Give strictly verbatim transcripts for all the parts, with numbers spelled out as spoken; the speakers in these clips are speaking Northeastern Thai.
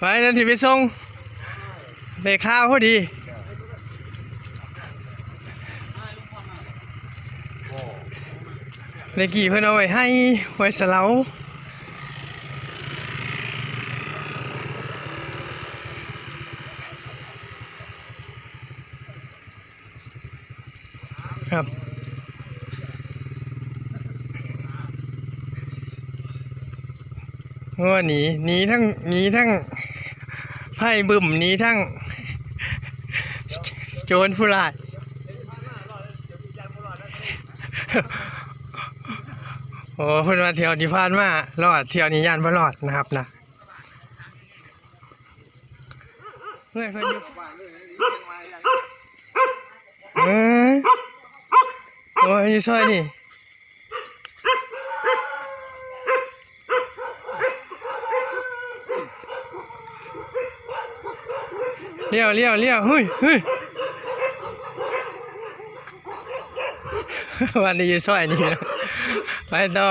ไปนั่นสิไปส่ง ได้ข่าวพอดี ได้กี่เพิ่นเอาไว้ให้ ไว้สะเลา ครับ งัวหนี หนีทั้ง หนีทั้งไพร่บึ้ม หนีทั้ง โจรผู้ร้าย โอ้ เพิ่นว่าเที่ยวที่ผ่านมารอด เที่ยวนี้ย้านบ่รอดนะครับนะ เฮ้ย เพิ่นอยู่ เอ้ย โอ้ย อยู่ซอยนี่ เลี้ยว เลี้ยว เลี้ยว เฮ้ย เฮ้ย วันนี้อยู่ซอยนี่นะ ไปต่อ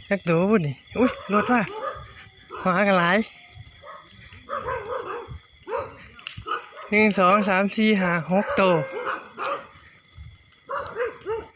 จักโตบุ้นนี่ อุ้ย รถว่ะ หากันหลาย หนึ่ง สอง สาม สี่ ห้า หก โต